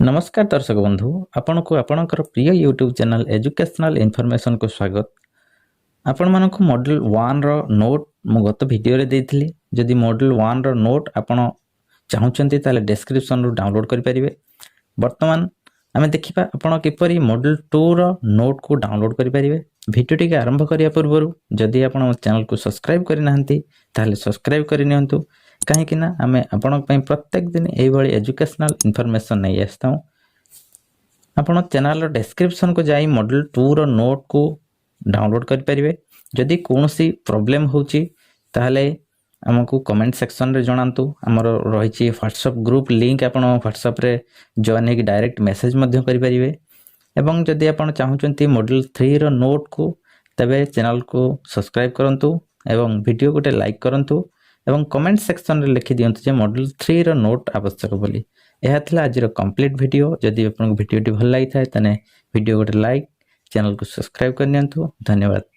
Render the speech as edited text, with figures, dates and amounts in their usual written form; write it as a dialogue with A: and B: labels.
A: ନମସ୍କାର ଦର୍ଶକ ବନ୍ଧୁ, ଆପଣଙ୍କୁ ଆପଣଙ୍କର ପ୍ରିୟ ୟୁଟ୍ୟୁବ୍ ଚ୍ୟାନେଲ୍ ଏଜୁକେସନାଲ୍ ଇନଫର୍ମେସନ୍କୁ ସ୍ୱାଗତ। ଆପଣମାନଙ୍କୁ ମଡ୍ୟୁଲ୍ ୱାନ୍ର ନୋଟ୍ ମୁଁ ଗତ ଭିଡ଼ିଓରେ ଦେଇଥିଲି। ଯଦି ମଡ୍ୟୁଲ୍ ୱାନ୍ର ନୋଟ୍ ଆପଣ ଚାହୁଁଛନ୍ତି, ତାହେଲେ ଡେସ୍କ୍ରିପସନ୍ରୁ ଡାଉନଲୋଡ଼୍ କରିପାରିବେ। ବର୍ତ୍ତମାନ ଆମେ ଦେଖିବା ଆପଣ କିପରି ମଡ୍ୟୁଲ୍ ଟୁର ନୋଟ୍କୁ ଡାଉନଲୋଡ଼୍ କରିପାରିବେ। ଭିଡ଼ିଓଟିକୁ ଆରମ୍ଭ କରିବା ପୂର୍ବରୁ ଯଦି ଆପଣ ମୋ ଚ୍ୟାନେଲକୁ ସବସ୍କ୍ରାଇବ୍ କରିନାହାନ୍ତି, ତାହେଲେ ସବସ୍କ୍ରାଇବ୍ କରିନିଅନ୍ତୁ, କାହିଁକି ନା ଆମେ ଆପଣଙ୍କ ପାଇଁ ପ୍ରତ୍ୟେକ ଦିନ ଏଇଭଳି ଏଜୁକେସନାଲ୍ ଇନଫର୍ମେସନ୍ ନେଇ ଆସିଥାଉ। ଆପଣ ଚ୍ୟାନେଲର ଡେସ୍କ୍ରିପସନ୍କୁ ଯାଇ ମଡ୍ୟୁଲ୍ ଟୁର ନୋଟ୍କୁ ଡାଉନଲୋଡ଼୍ କରିପାରିବେ। ଯଦି କୌଣସି ପ୍ରୋବ୍ଲେମ୍ ହେଉଛି, ତାହେଲେ ଆମକୁ କମେଣ୍ଟ ସେକ୍ସନରେ ଜଣାନ୍ତୁ। ଆମର ରହିଛି ହ୍ୱାଟ୍ସଅପ୍ ଗ୍ରୁପ୍ ଲିଙ୍କ୍, ଆପଣ ହ୍ୱାଟ୍ସଅପ୍ରେ ଜଏନ୍ ହେଇକି ଡାଇରେକ୍ଟ ମେସେଜ୍ ମଧ୍ୟ କରିପାରିବେ। ଏବଂ ଯଦି ଆପଣ ଚାହୁଁଛନ୍ତି ମଡ୍ୟୁଲ୍ ଥ୍ରୀର ନୋଟ୍କୁ, ତେବେ ଚ୍ୟାନେଲକୁ ସବସ୍କ୍ରାଇବ୍ କରନ୍ତୁ ଏବଂ ଭିଡ଼ିଓ ଗୋଟେ ଲାଇକ୍ କରନ୍ତୁ ଏବଂ କମେଣ୍ଟ ସେକ୍ସନରେ ଲେଖିଦିଅନ୍ତୁ ଯେ ମଡ୍ୟୁଲ୍ ଥ୍ରୀର ନୋଟ୍ ଆବଶ୍ୟକ ବୋଲି। ଏହା ଥିଲା ଆଜିର କମ୍ପ୍ଲିଟ୍ ଭିଡ଼ିଓ। ଯଦି ଆପଣଙ୍କୁ ଭିଡ଼ିଓଟି ଭଲ ଲାଗିଥାଏ, ତାହେଲେ ଭିଡ଼ିଓ ଗୋଟେ ଲାଇକ୍, ଚ୍ୟାନେଲକୁ ସବସ୍କ୍ରାଇବ୍ କରିନିଅନ୍ତୁ। ଧନ୍ୟବାଦ।